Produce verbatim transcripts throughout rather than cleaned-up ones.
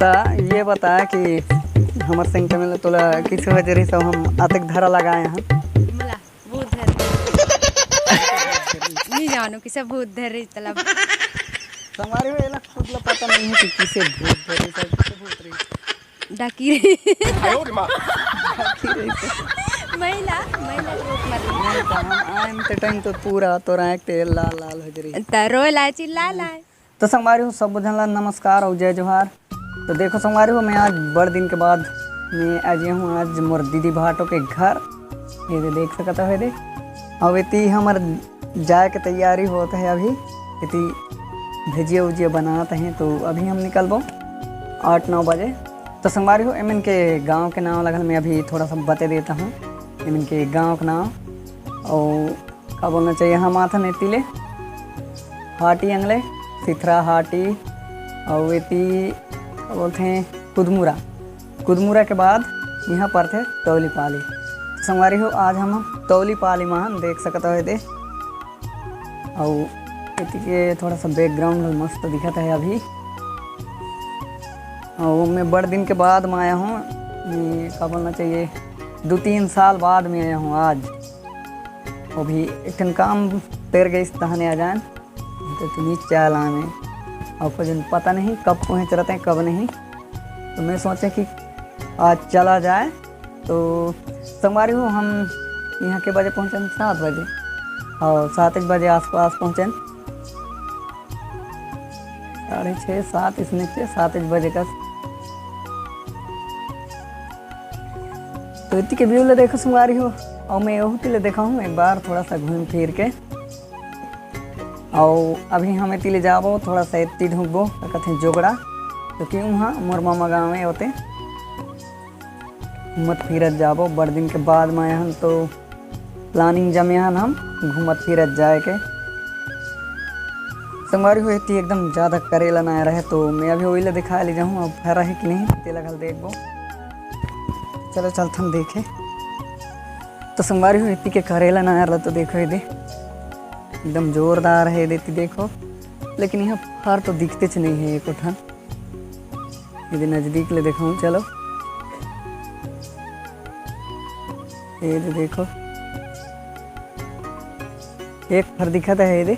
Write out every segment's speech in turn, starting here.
ये बता कि हमर संग के मिले तोला किसे वजह रही सब हम अतक धरा लगाए हैं। मोला भूत धर। नहीं जानू किसे भूत धर रही तलब। संगवारी हो, एला खुद ला पता नहीं है कि किसे भूत धर रही, सब किसे भूत रही। डाकी रही। महिला, महिला के रूप में। नहीं तो हम आए ते टाइम तो पूरा तोरा एक तेल लाल लाल हो रही। त रोए लाए, चिल्ला लाए। तो संगवारी हो, सब झन ला नमस्कार और जय जोहार। तो देखो संगवारी हो, मैं आज बड़ दिन के बाद मैं आज ये हूँ आज मोर दीदी भाटो के घर। ये दे देख सकत हो, ये दे। अब इति हमर जाए के तैयारी होत है अभी। इति भजिया उजिया बनात हैं, तो अभी हम निकलबो आठ नौ बजे। तो संगवारी हो, एमन के गांव के नाम लगल मैं अभी थोड़ा सा बते देता हूँ। एमन के गांव के नाम और का बोलना चाहिए, हम आथन एती ले हाटी अंगले, सिथरा हाटी, अउ एती का बोलथे कुदमुरा। कुदमुरा के बाद इहाँ परथे तौली पाली। तो संगवारी हो, आज हम तौली पाली मा हन, देख सकत हो एदे। अउ एती के थोड़ा सा बैकग्राउंड मस्त दिखत है अभी। अउ मैं बड़ दिन के बाद में आया हूँ, ये का बोलना चाहिए, दो तीन साल बाद में आया हूँ आज। अभी एक ठन काम पेर गइस तहने आ जान, तो तुम चाल आने। अब कुछ पता नहीं कब पहुँच रहते हैं, कब नहीं। तो मैं सोचे कि आज चला जाए। तो संगवारी हो, हम यहाँ के बजे पहुँचन सात बजे, और सात एक बजे आसपास पहुँचन। साढ़े छः, सात, इसने के सात एक बजे का। तो इतनी के व्यू ले देखो संगवारी हो, और मैं यहू के ले देखा हूँ एक बार थोड़ा सा घूम फिर के। और अभी हम एती ले जाबो, थोड़ा सा एती ढुकबो, का कथे जोगड़ा, क्योंकि वहाँ मोर मामा गाँव में होते। घूमत फिरत जाबो, बड़ दिन के बाद में आए हन, तो प्लानिंग जमे हन हम घूमत फिरत जाए के। संगवारी हो, एती एकदम ज़्यादा करेला ना रहे, तो मैं अभी ओइला दिखा ले जाऊँ, अब फरा है कि नहीं, तेला घल देखबो। चलो चलथन देखे। तो संगवारी हो, एती के करेला ना रहा, तो देखो ये दे, एकदम जोरदार है, देती देखो, लेकिन यहाँ फर तो दिखते च नहीं है एको ठन। ये दे नजदीक ले देखो, चलो, ये दे देखो, एक फर दिखत है ये दे।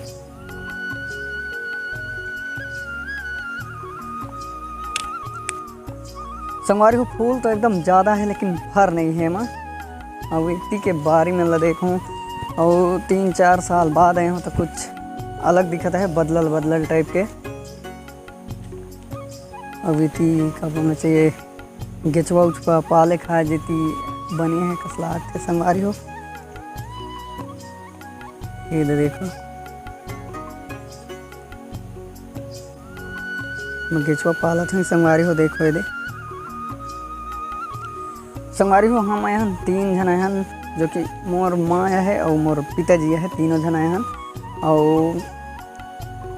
संगवारी हो, फूल तो एकदम ज़्यादा है, लेकिन फर नहीं है एमा। अब इतनी के बारी में ला देखूँ, और तीन चार साल बाद आए हूँ, तो कुछ अलग दिखत है, बदलल बदलल टाइप के। अब इतनी का बोलना चाहिए, गेचवा उचवा पाले खाए जेती बने है, कस लागथे संगवारी हो। ये दे देखो, मैं गेचवा पालत हूँ संगवारी हो, देखो ये दे। संगवारी हो, हम आए हन तीन झन आए हन, जो कि मोर माँ है और मोर पिताजी है, तीनों झन आए हन। और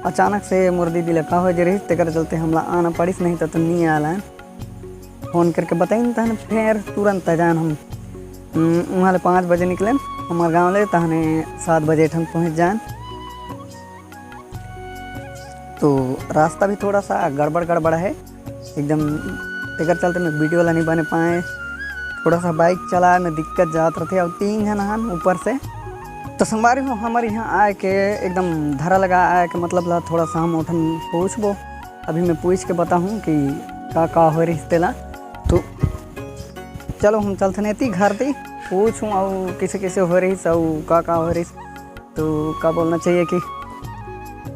अचानक से मोर दीदी ला का हो जे रहिस, तेकर चलते हमला आना पड़िस, नहीं तो, तो नहीं आलन। फोन करके बताइन, तहन फेर तुरंत आ जान हम। हम्म, वहाँ ले पाँच बजे निकलेन हमार गाँव ले, तहने सात बजे ठन पहुँच जान। तो रास्ता भी थोड़ा सा गड़बड़ गड़बड़ है एकदम, तेकर चलते मैं वीडियो ला नहीं बने पाए। थोड़ा सा बाइक चलाए में दिक्कत जात रहते, और तीन झन हन ऊपर से। तो संगवारी हो, हमारे यहाँ आए के एकदम धरा लगा आए के मतलब ला थोड़ा सा हम उठन पूछबो। अभी मैं पूछ के बताहूँ कि का का हो रहिस तेला। तो चलो हम चलथन एती घर ती, पूछूँ अउ किसे किसे हो रहिस अउ का का हो रहिस। तो का बोलना चाहिए कि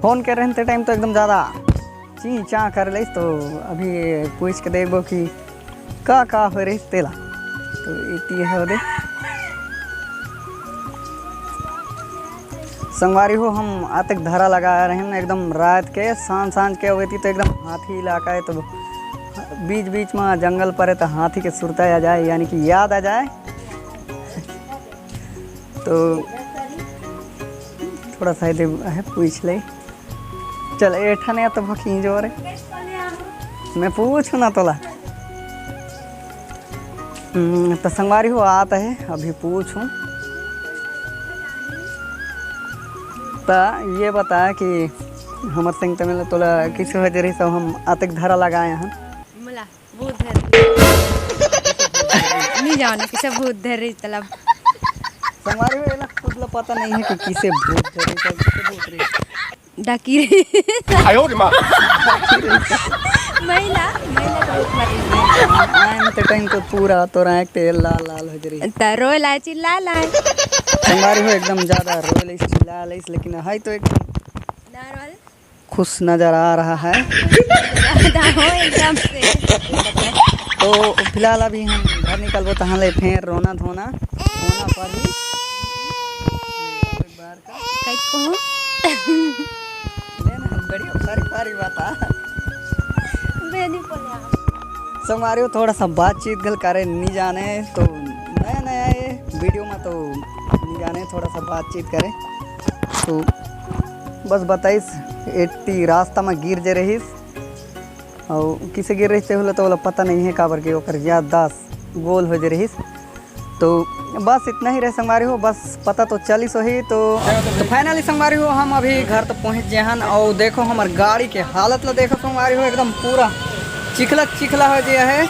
फोन के रहते टाइम तो एकदम ज़्यादा ची चा कर लेस, तो अभी पूछ के देखबो कि का का हो रहिस तेला। तो इति है ओदे। संगवारी हो, हम आतक धरा लगा रहे हैं एकदम रात के, सांझ सांझ के होती तो एकदम हाथी इलाका है, तो बीच बीच में जंगल पर है, तो हाथी के सुरता आ जाए, यानी कि याद आ जाए। तो थोड़ा सा इधर है, पूछ ले। चल, ए ठने तो भखी जोरे। मैं पूछू ना तोला। हम्म, तो संगवारी हो आत है, अभी पूछूँ। तो ये बता कि हमर संग तमिल तोला किस वजह रही सब हम आतक धरा लगाए हैं। मोला भूत धर नहीं जाने किसे भूत धर रही तलब। संगवारी हो, एला खुद ला पता नहीं है कि किसे भूत धर रही, किसे भूत रही। डाकी रही। आयो रे माँ। महिला, महिला तो भूत मारी। आन ते टाइम तो पूरा तोर आँख ते लाल लाल हो रही। त रोए ला चिल्ला ला। संगवारी हो, एकदम ज्यादा रोए ला चिल्ला ला, लेकिन है तो एकदम नॉर्मल। खुश नजर आ रहा है। ज्यादा हो एकदम से। तो फिलहाल अभी हम घर निकलबो, तहाँ ले फिर रोना धोना होना पड़ही। एक बार का। कई कहूँ? ले ना, बड़ी सारी पारी बात आ। बेनी बोले आप। संगवारी हो, थोड़ा सा बातचीत घल करे नहीं जाने, तो नया नया ये वीडियो में तो नहीं जाने, थोड़ा सा बातचीत करे। तो बस बताइस, एट्टी रास्ता में गिर जे रहिस, और किसे गिर रहिस ते होला तो ओला पता नहीं है, काबर के ओकर याददाश्त गोल हो जे रहिस। तो बस इतना ही रहे संगवारी हो, बस पता तो चलिस होही। तो, तो फाइनली संगवारी हो, हम अभी घर तो पहुँच गए हन, और देखो हमर गाड़ी के हालत ला देखो संगवारी हो, एकदम पूरा चिखला चिखला हो गया है।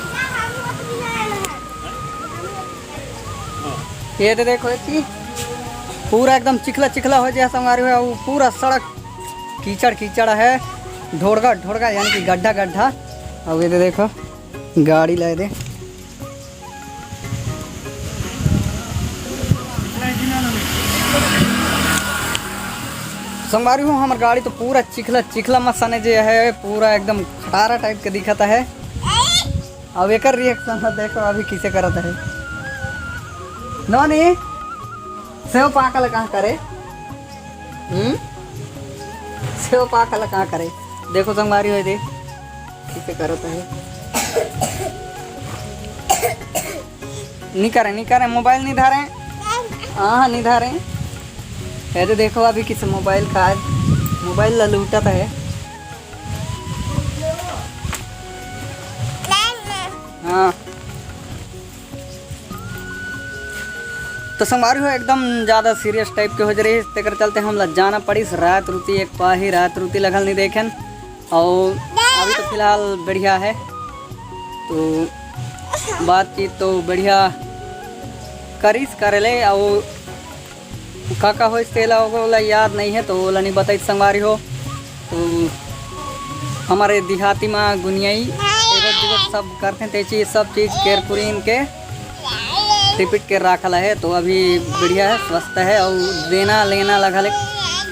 ये दे देखो, ये चीज पूरा एकदम चिखला चिखला हो गया संगवारी हो, और पूरा सड़क कीचड़ कीचड़ है, ढोड़गा ढोड़गा यानी कि गड्ढा गड्ढा। अब ये दे देखो गाड़ी लाए दे संगवारी हो, हमर गाड़ी तो पूरा चिखला चिखला मसाने जे है, पूरा एकदम खटारा टाइप के दिखता है। अब एकर रिएक्शन है, देखो अभी किसे करत है। नोनी, सेव पाकल कहाँ करे? हम्म, सेव पाकल कहाँ करे? देखो संगवारी हो दे, किसे करत है। नहीं करे, नहीं करे, मोबाइल नहीं धारे। हाँ, नहीं धारे। ये तो देखो अभी किसे मोबाइल का, मोबाइल ला लूटत है। हाँ। तो संगवारी हो एकदम ज्यादा सीरियस टाइप के हो जा रही, तेकर चलते हमला जाना पड़िस। रात रुती एक पाही, रात रुती लगल नहीं देखेन, और अभी तो फिलहाल बढ़िया है, तो बातचीत तो बढ़िया करिस करे ले, और का का होइस तेला ओला याद नहीं है, तो ओला नहीं बताइस संगवारी हो। तो हमारे देहाती मा गुनियाई एगो दूगो सब करथे, ते चीज सब चीज केरकुरीन के रिपीट के राखल है। तो अभी बढ़िया है, स्वस्थ है, और देना लेना लगा ले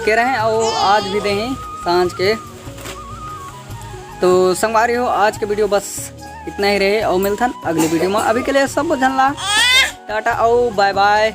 के रहे, और आज भी देही सांझ के। तो संगवारी हो, आज के वीडियो बस इतना ही रहे, और मिलथन अगले वीडियो में। अभी के लिए सब झन ला टाटा और बाय बाय।